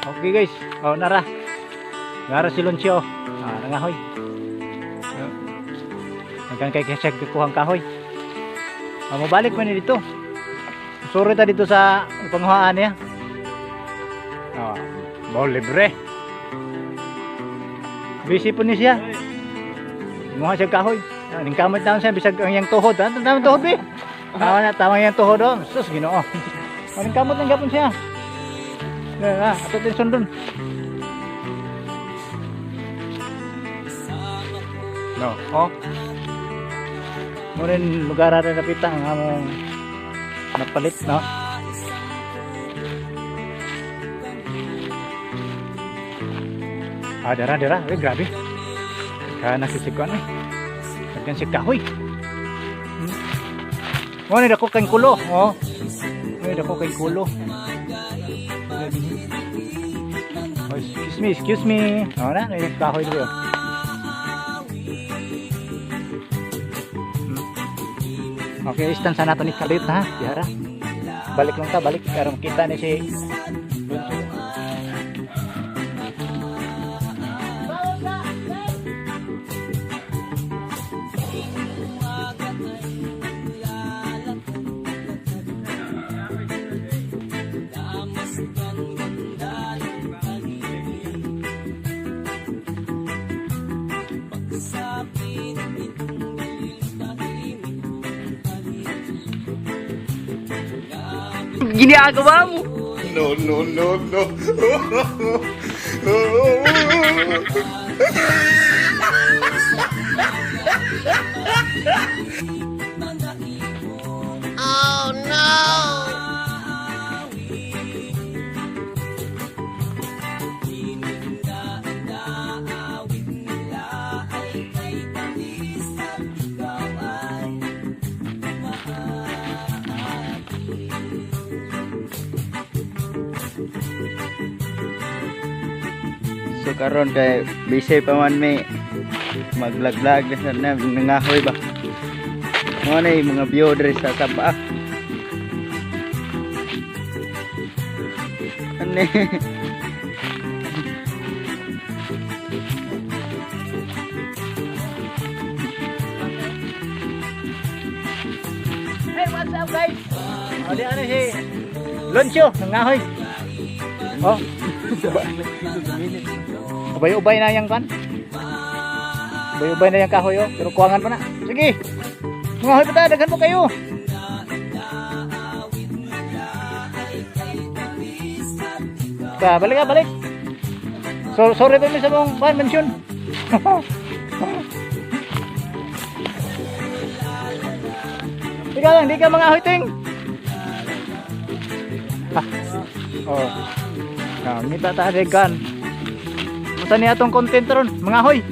Okay guys, oh nara. Nara si Loncio. Ah, nangahoy. Oh. Hanggang kay siya kuhang kahoy. Ah, mabalik man ni dito. Sorry ta dito sa panguhaan niya. Oh, mo libre. Busy po ni siya. Muha siya kahoy. Ah, ning kamot naon siya bisag ang iyang tuhod. Ah, tama tuhod be. Tama na, tama iyang tuhod oh. Sus, Ginoo. Ning kamot lang gapon siya. Na, na, ato tin sundon. No, oh. Mo rin lugar ra napita ang among napalit, no? Ah, dara, dara. Eh, grabe. Kaya nakisikuan eh. Daghan si kahoy. Mo ni dako kay kulo, oh. Mo ni dako kay kulo. Oh, excuse me, excuse me. Oh, na, may kahoy dito. Okay, istansa nato ni Kalit ha. Dihara. Balik lang ta, balik. Aron kita ni si Bunso. Ginagawa mo? No, no, no, no. So karon kay busy pa man mi maglaglag na sa na nangahoy ba. Mo na yung mga view diri sa saba. Ano? Hey, what's up guys? Oh, di ano si Loncio, nangahoy. Oh. Ubay-ubay na yang kan. Ubay-ubay na yang kahoy oh, pero kuwangan pa na. Sige. Mangahoy pa ta, daghan po kayo. Ta, balik ka, balik. So, sorry pa mi sa mong ban mention. Ikaw lang, di ka mga ting. Ah. Oh. Ah, ngita ta kan. Unsa ni atong content ron, mga hoy.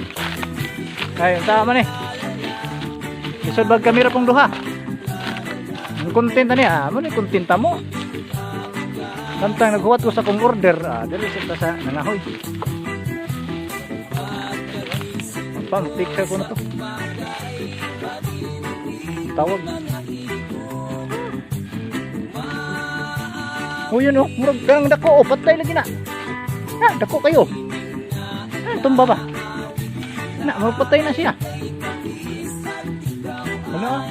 Ay, unsa man eh. Lisod bag kamera pong duha. Ang content ani ah, mo ni content ta mo. Samtang naghuwat ko sa kong order, ah, diri sa ta sa nangahoy. Pang picture ko na to. Tawag. Oh, yun oh, murag ganang dako oh, patay lagi na. Na, dako kayo. Ah, tumba ba? Na, murag patay na siya. Ano ah?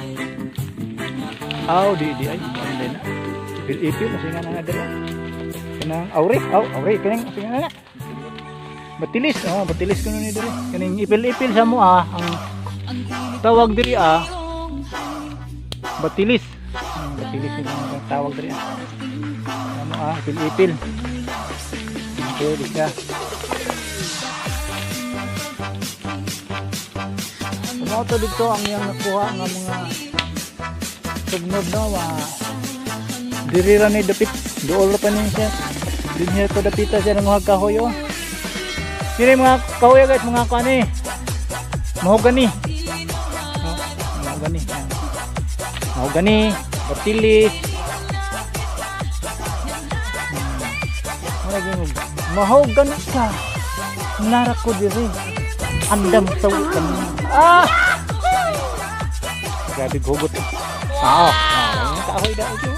Aw, di di ay, ano na. Ipil-ipil kasi nga na nga dala. Kanang auri, aw, auri kaning kasi nga na. Batilis, oh, batilis kuno ni diri. Kaning ipil-ipil sa mo ah, ang tawag diri ah. Batilis. Ang batilis ni ang tawag diri ah. Ano ah, ipil-ipil. Okay, di siya. Ano to dito ang iyang nakuha nga mga sugnod no, ah, diri ra ni dapit, duol ra pa ni siya. Din niya to dapita siya ng mga kahoy oh. Kini mga kahoy guys, mga kani. Mahogani. Oh, mahogani. Mahogani, batilis. Mahogani ka. Nara ko diri. Andam sa utan. Ah! Grabe hugot. Ah, ah, kahoy daw ito.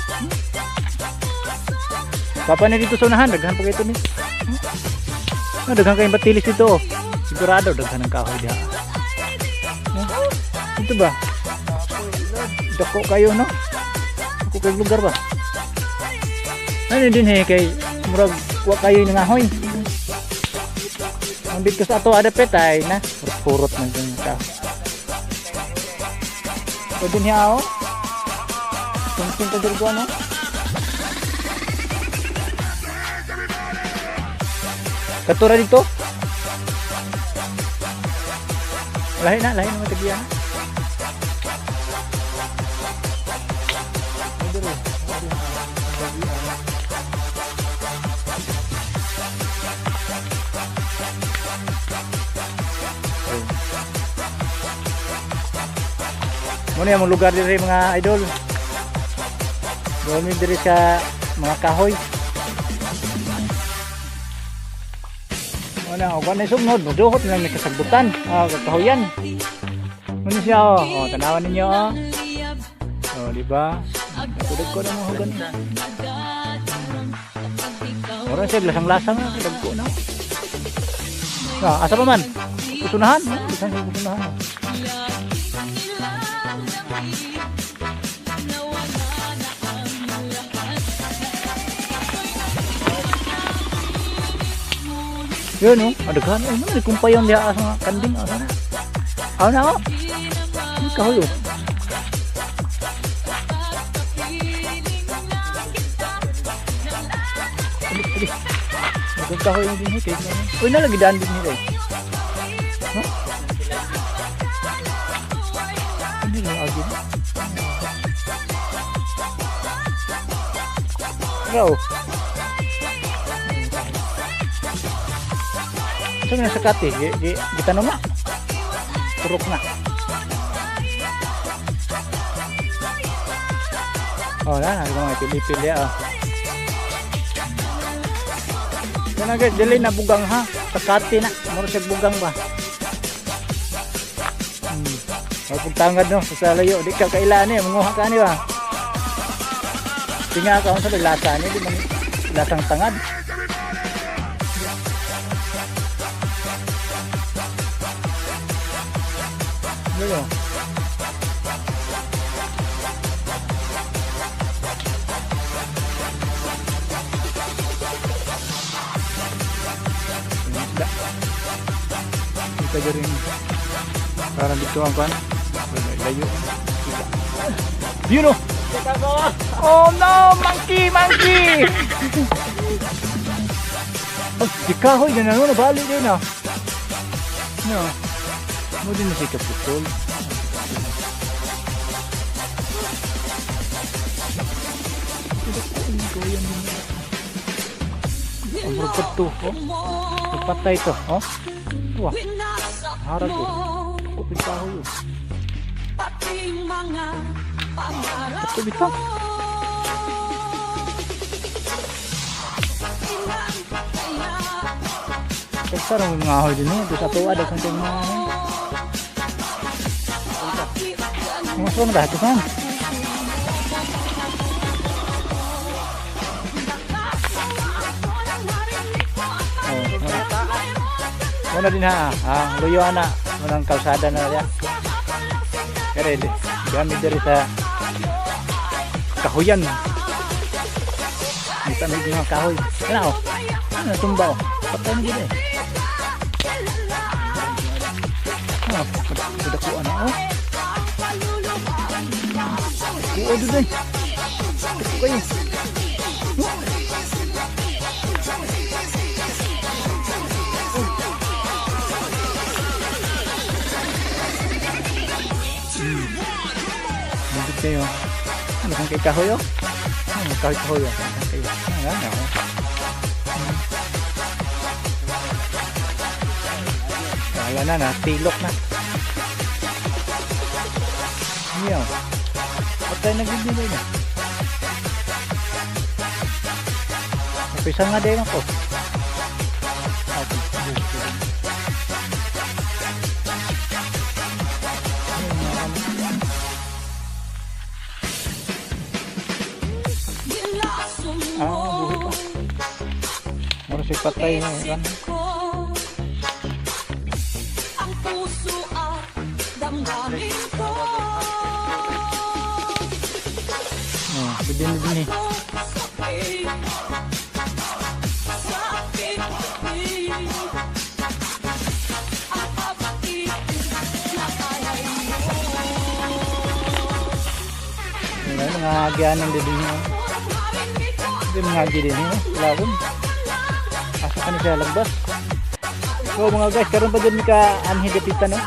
Papa na dito sa unahan, daghan pa kayo ito ni. Ah, daghan kayong batilis dito oh. Sigurado daghan ang kahoy diha. Ah, dito ba? Dako kayo no? Dako kayo lugar ba? Ano din eh kay murag wa kayo nangahoy. Ang dito sa ato adapet ay na purot man din ka. O din hiya oh. Tungtong ka diri no? Katura dito. Lahi na matagian. Muna yung lugar diri mga idol. Doon diri sa mga kahoy. Muna, og na sugnod, duhot na may kasagbutan, kahoyan. Muna siya oh, oh tanawan ninyo oh. Oh, di ba? Nagkudog ko na mga hugan. Mura siya lasang-lasang na, dagko na. Ah, asa pa man? Kusunahan, bisan sa kusunahan. Yun oh, adaghan oh, man kumpayon diha sa mga kanding oh, sana. Aw na oh. Ang kahoy oh. Ali, ali. Daghang kahoy na din eh. Uy, nalagi daan din nila eh. No? Ano yung agi na? Raw. Ito na sa kati, gitanong na. Turok na. Oh, na, mga pili-pili ah. Kana guys, dili na bugang ha. Sakati na, mura siya bugang ba. Pagtangad no, sa layo, di ka kailan eh, manguha ka ni ba. Tinga ka unsa lasa ni, di man lasang tangad. Ano? Isda. Kita dyan rin. Parang dito ang kwan. Layo. Kita. Yun oh! Oh no! Monkey! Monkey! Oh, di kahoy na ano, nabali din ah. No. Mo din na siya kaputol. Ang rupad to, oh. Nagpatay to, oh. Wah. Harag oh. Kupit kahoy oh. Ito bitaw. Sarang mga ahoy din eh. Doon sa tuwa, daghang kayong mga ahoy. Mga suwan ba? Ito saan? Oh, muna din ha. Ah, luyo ana. Munang kalsada na niya. Pero gamit diri sa kahoyan. Kita may mga kahoy. Ano? Ano tumba oh. Patay na gid eh. Ah, kudakuan na oh. Kuo dun eh. Dako kayo. Nandito kayo. Ano kang kay kahoy oh? Ano kahoy kahoy oh? Kayo. Ano ano? Wala na na, tilok na. Niyo. Patay na gid nila na. Napisa nga din ako. Ah, buhay pa. Masig patay na kan. Ang puso at damdamin ko. Oh, din din eh. Sakit, sakit, ang pag-ibig na alay mo. Ano, mga agyanan din din. Oh. Hindi mga agi din eh. Lawom. Asa ka ni siya lagbas. So mga guys, karon pa dyan ka anhi dapita no.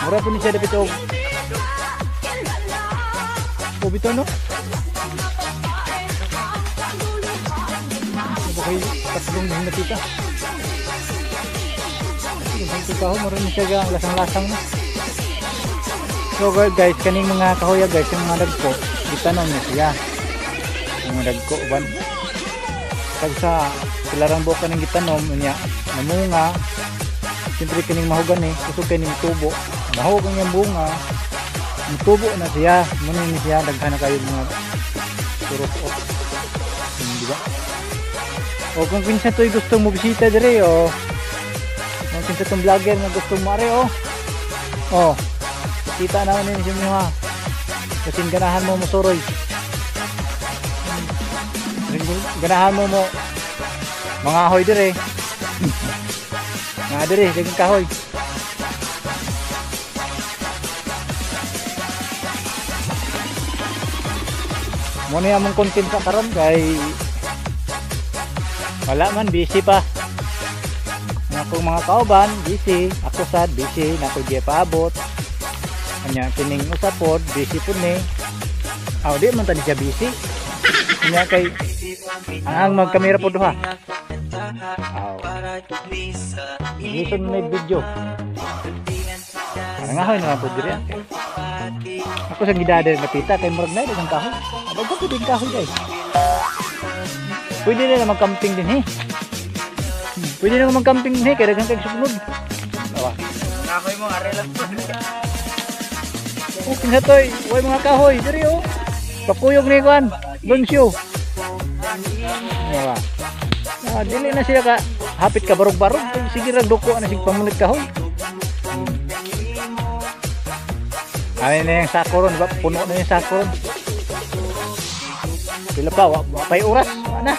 Mura po ni siya dapita og o bitaw no. Ano ba kayo tatlong napita? Yung kahoy, mura ni siya gang lasang-lasang no. So guys, kaning mga kahoya guys, yung mga dagko, gitanom ni siya. Yung mga dagko ban. Kag sa pilarang buka ng gitanom niya, namunga. Siyempre kining mahugan eh, kusog kaning tubo. Mahug ang iyang bunga. Tubo na siya, muna ni siya daghan na kayo mga turok op. Di ba? O kung kinsa to'y gusto mo bisita dire o. Kung kinsa tong vlogger nga gusto mo are o. Oh. Kita naman ninyo siya ha. Kasi ganahan mo musuroy. Ganahan mo mo mga ahoy dire. Mga dire, daghang kahoy. Mo ni among content sa karon kay wala man, busy pa. Ang akong mga kauban, busy. Ako sad, busy. Nako di paabot. Anya kining usa pod, busy pud ni. Aw, di man tani siya busy. Anya kay ang magkamera pod duha. Aw. Listen na video. Ang ahoy na lang pod diri. Ako sa gidada napita kay murag na ang kahoy. Abag ko din kahoy guys. Pwede na mag-camping din eh. Pwede na mag-camping din eh kay daghan kay sugnod. Awa. Ngahoy mo are lang. Oh, kinsa toy, way mga kahoy diri oh. Pakuyog ni kuan, Bonsyo. Awa. Ah, dili na siya ka hapit ka barog-barog, sige ra duko na sig pamulit kahoy. Ay na yung sako ron, ba? Puno na yung sako ron. Pila pa, wa pa'y oras, wa na.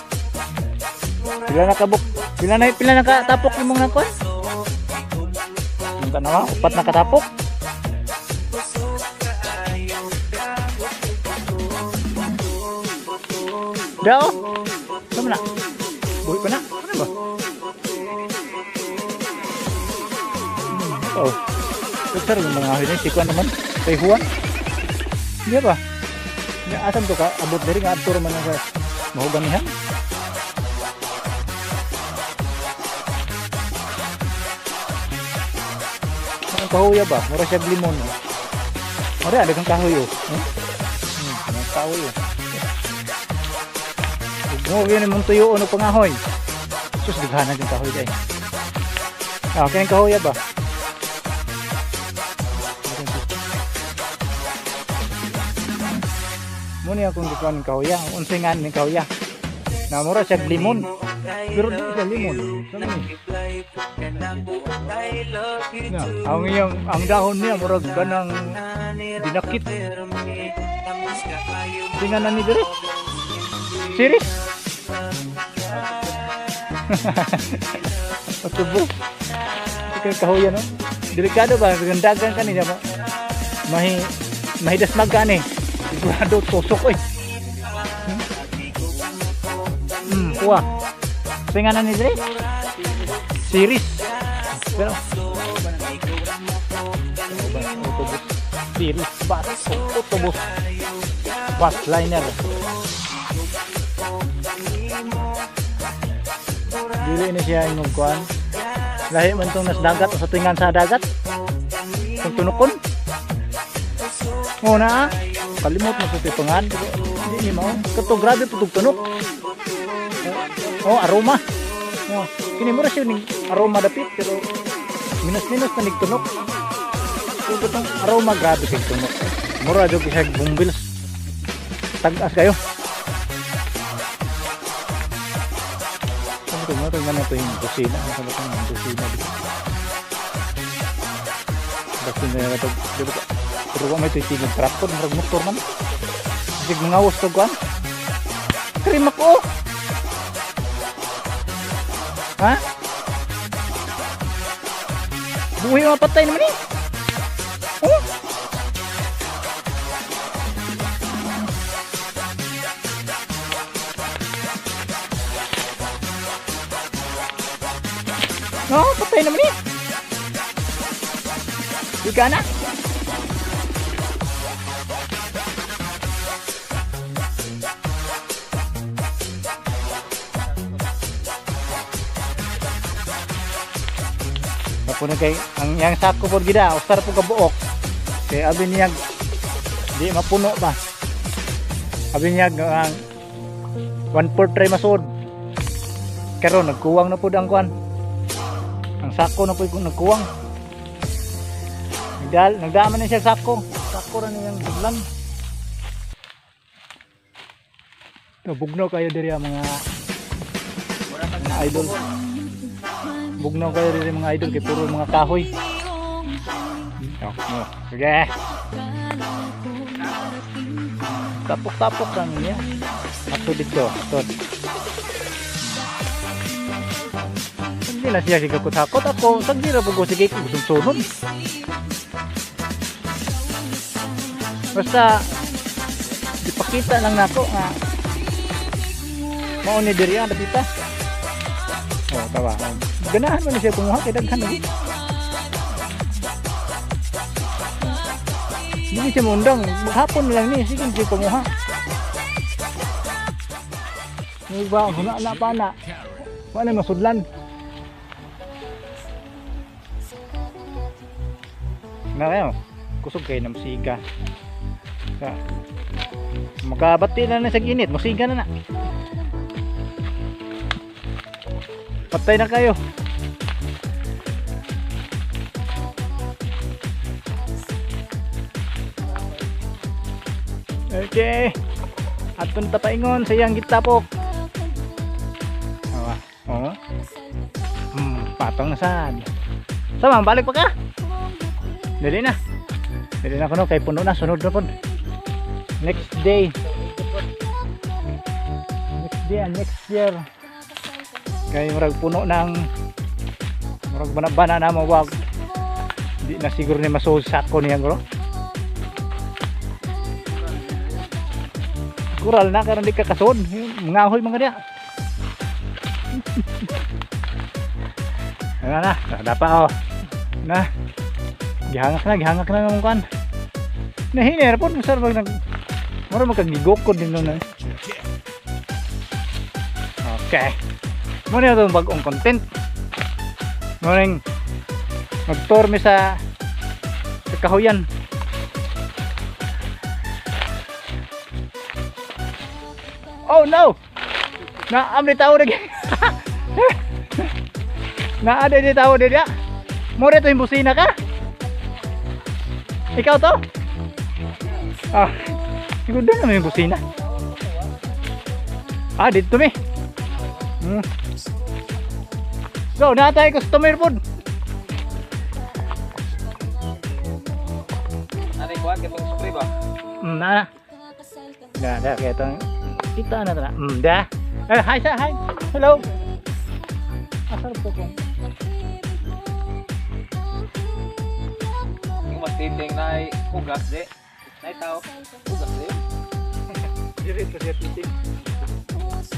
Pila na kabuk, pila na katapok imong nakuan? Yung tanawa, upat na katapok. Dao. Sama na. Buhi pa na. Ano ba? Oh. Sir, yung mga ahoy na si Kuan naman. Kay Juan. Di ba? Ya, asan to ka? Abot diri nga adto man sa mahuganihan. Ang kahoy ba? Mura siya limon. Oh. Mura ada kang kahoy oh. Ang kahoy oh. Mo yun mong tuyo ano pangahoy. Sus daghanan yung kahoy dai. Ah, kini kahoy ba? Muna akong gikuan ng kahoya. Unsay nga ni kahoya? Na mura siya limon. Pero di siya limon. Sa ni? Na, ang iyang ang dahon niya murag ganang dinakit. Tingnan na ni dire. Serious? Patubos. Ikaw kahoya no? Delikado ba? Gandagan ka niya ba? Mahi mahidasmag ka ni. Sigurado tusok oy. Kuha. Tingnan na ni dire. Series. Pero autobus. Series bus autobus. Bus liner. Dili ni siya ingong kuan. Lahi man tong nas dagat o sa tingan sa dagat. Kung tunukon. O na, kalimot mo sa tipangan. Hindi ni mao. Kato grabe putog tunok. Oh, aroma. Oh, kini mo ra siya ning aroma dapit pero minus-minus na nig tunok. Kung katong aroma grabe kay tunok. Mura jud siya bumbils. Tag-as kayo. Ano to? Mura man ito yung kusina. Ano ba itong kusina dito? Basta na ito. Pero wa may ito yung tractor. Murag motor man. Sige mga was to kuan. Terima ko. Ha? Buhay mapatay naman eh. Oh? No, patay naman eh. Ika na. Kapuno kay ang yang sako pod gida, usar po kabuok. Kay abi niya di mapuno ba. Abi niya ang 1/4 tray masud. Karon nagkuwang na pod ang kuan. Ang sako na pod nagkuwang. Nagdaaman na siya sako. Sako ra niyang budlan. Bugnaw kayo diri ang mga idol. Bugnaw kayo diri mga idol kay puro mga kahoy. Oh, oh. Sige. Tapok-tapok lang niya. Ato dito, ato. Hindi na siya sigakot-hakot ako. Sagdi ra pud ko sige gusumsunon. Basta ipakita lang nako nga mao ni diri ang dapita. Oh, tawa. Ganahan man siya kumuha kay daghan lagi. Hindi siya mundang, maghapon lang ni sige siya kumuha. May ba huna na pa na. Wala masudlan. Na kayo, kusog kayo ng musiga. Makabati na na sa init, musiga na na. Patay na kayo. Okay. Atong tapaingon sa iyang gitapok. Oh. Oh. Patong na sad. Sama, balik pa ka. Dali na. Dali na kuno kay puno na, sunod na pud. Next day. Next day and next year. Kay murag puno ng murag bana-bana na mawag. Di na siguro ni masuod sako niya bro. Kural na karon di ka kasod, mangahoy mga diya. Na na, dapa oh. Na. Gihangak na ng kuan. Nahiner pod sir bag nag mura magkagigokod din na. Okay. Muna itong bagong content. Morning. Mag-tour mi sa kahuyan. Oh no! Naam ni tao lagi. Naa di tao di dia. Mo dito yung busina ka? Ikaw to? Ah, siguro naman yung busina. Ah, dito mi. So, naa tayo customer pod. Ano kuan kay pag-spray ba? Na. Na, na kaya itong kita na tara. Da. Eh, hi sir, hi. Hello. Asar po ko. Yung mas titing na ay hugas di. Nay tao. Hugas di. Diri ko siya titing.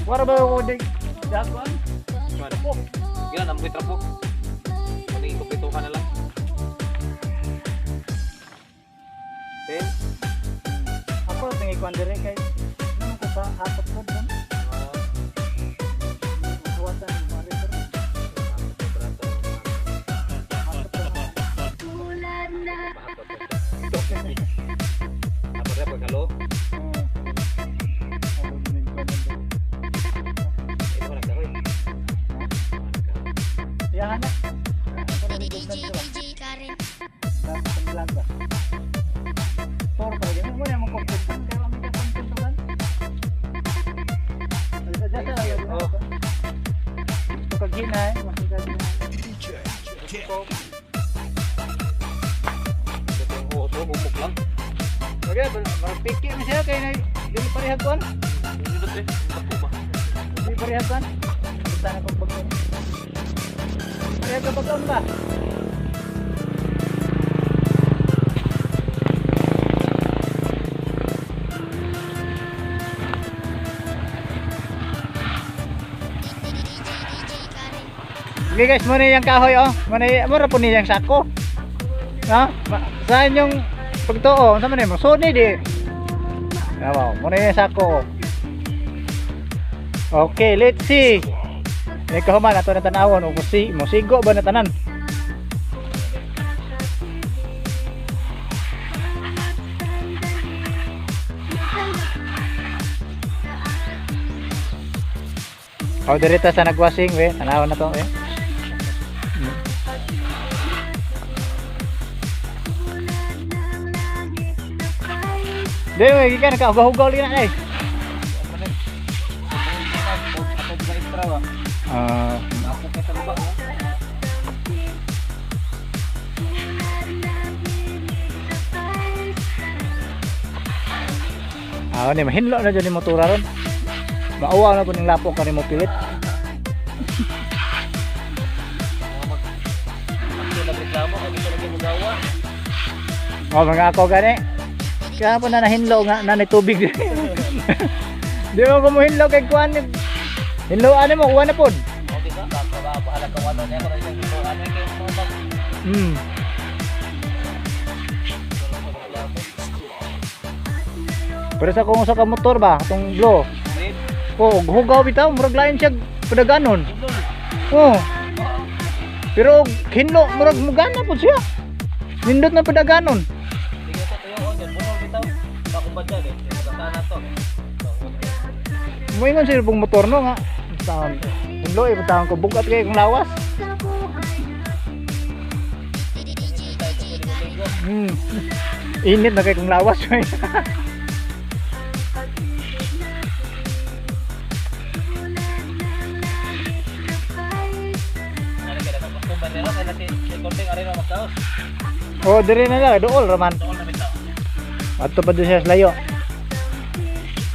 Wara ba ko di dakuan? Trapo. Gila namboy trapo. Kuning ikumpletuhan na lang. Ten. Ako tingi kuan diri kay nang ko pa hakot ko dun. Kuwatan mo ari sir. Apa rin pagkalo? Ito nagkaroy. Iyahan na. DJ DJ Karen. Tor pa rin. Okay, marag piki man siya kay dili parehag kuan. Nindot eh. Ako ba? Dili parehag kuan. Basta na kong bagong. Parehag ka bagong ba? Okay guys, muna yung kahoy oh. Muna mura po niyang sako. Ha? Sa inyong pagtuo, sa man mo suni di. Yawa, muna yung sako. Okay, let's see. May kahuman ato na tan-awon o musigo ba na tanan? O dirita sa nagwasing we, tanawon na to we. Di, we, gikan nakahugaw-hugaw lagi na eh. Ako ba extra ba? Ah, Ako kay sa luba. Ah, ni mahinlo na dyan ni motora ron. Mauwaw na po ning lapok ka ni mo pilit. Ako nagreklamo kay di ko lagi mugawa. Oh, mga ako gani. Kaya po na nahinlo nga na tubig. Di mo ko mo hinlo kay kuan. Hinlo ani mo kuan na pod. Okay ba? Baka ba bahala ka wala niya ko na isang hinlo ano kay mo mag Pero sa kung sa ka motor ba, atong blow. Red. Oh, hugaw bitaw, murag lain siya padaganon. Oh. Pero hinlo murag mugana po siya. Nindot na padaganon. Sige to tuyo on yan bunol bitaw. Bako ba dyan eh. Sana to. Moingon siya pong motor no nga. Taon. Hinlo eh, taon ko bugat kay kung lawas. Init na kay kung lawas. Ano kay dapat kung banero kay nasi recording ari ra magkaos. Oh, dire na lang dool raman. Dool na bitaw. Ato pa doon siya sa layo.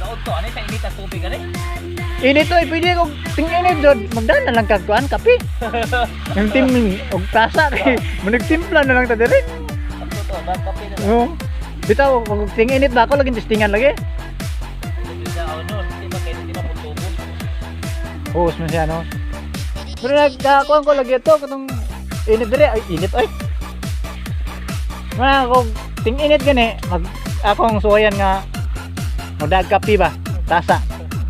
Daot to ani sa init ang tubig ani. Init to, eh, pwede kung ting-init doon, magdaan na lang kag kuan kape. Yung tim og tasa kay managtimpla na lang ta dire. Ato to ba kape na. Oo. Bitaw kung ting-init ba ako lagi testingan lagi. Di ba kay di ba putubo. Hus man siya no. Pero nagkakuan ko lagi ito katong init dire ay init ay. Mga kung ting-init gani mag akong suwayan nga modag kape ba tasa.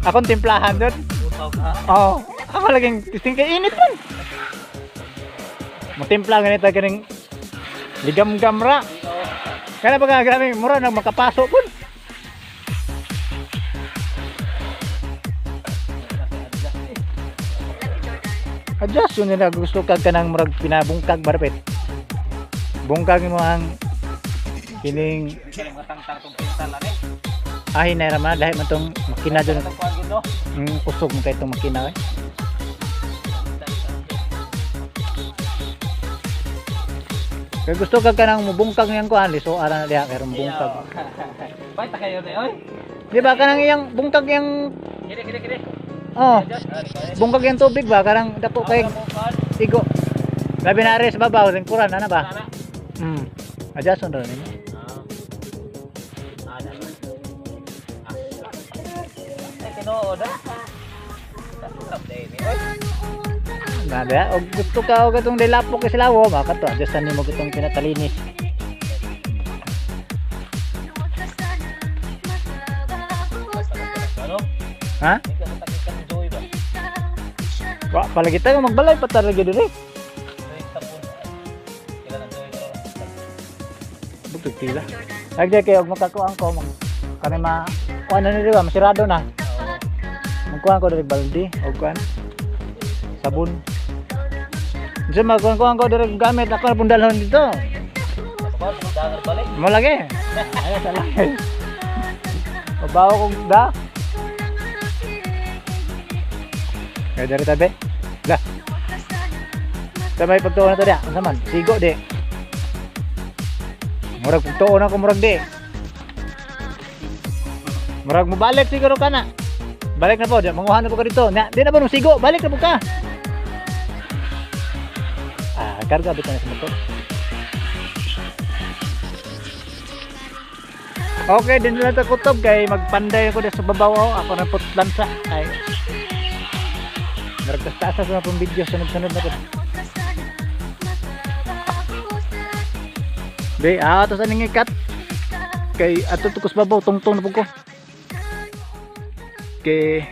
Akong timplahan doon. Utaw ka. Oo. Ako laging testing kay init man. Matimpla ganito ganing ligam-gam ra. Kaya pag grabe mura nang makapasok pun. Adjust yun nila gusto kag kanang murag pinabungkag barapit. Bungkag mo ang kining Matangtang tong pintal ani. ahin na raman dahil man tong makina doon. Ang kuan gid no. Kusog mo kay itong makina eh. Kaya gusto kag kanang mubungkag niyang kuan liso ara na diha kay bungkag. Bay ta kayo ni oy. Di ba kanang iyang bungkag yang Kini kini kini. oh, bungkag yang tubig ba karang dako kay igo. Labi na rin sa babaw lingkuran ana ba? Adjust on ra nimo. Ah, tinuod ah. Nada, og gusto ka og atong dilapok kay silawo, maka to adjustan nimo gitong pinatalinis. Ano? Ha? Wa palagi tayo magbalay pa talaga dire. Butog tila. Lagi kay og makakuan ko mag kani ma kuan na ni ba masirado na. Magkuan ko diri balde og kuan sabon. Unsa magkuan ko diri gamit ako na pong dalhon dito. Mo lagi. Ay sa lagi. Mabaho kong da. Kaya diri tabi. Dah. Sa may pagtuo na to diya. Unsa man? Sigo di. Murag pagtuo na ko murag di. Murag mo balik siguro ka na. Balik na po, di manguha na po ka dito. Na, di na ba nung sigo, balik na po ka. Ah, karga bitaw na sa motor. Okay, din lang ta kutob kay magpanday ako sa babaw oh. Ako na putlan sa ay. Murag taas sa pong video sunod-sunod na po. Be, ah, to sa ning ikat. Kay ato tukos babaw tungtong na po ko. Kay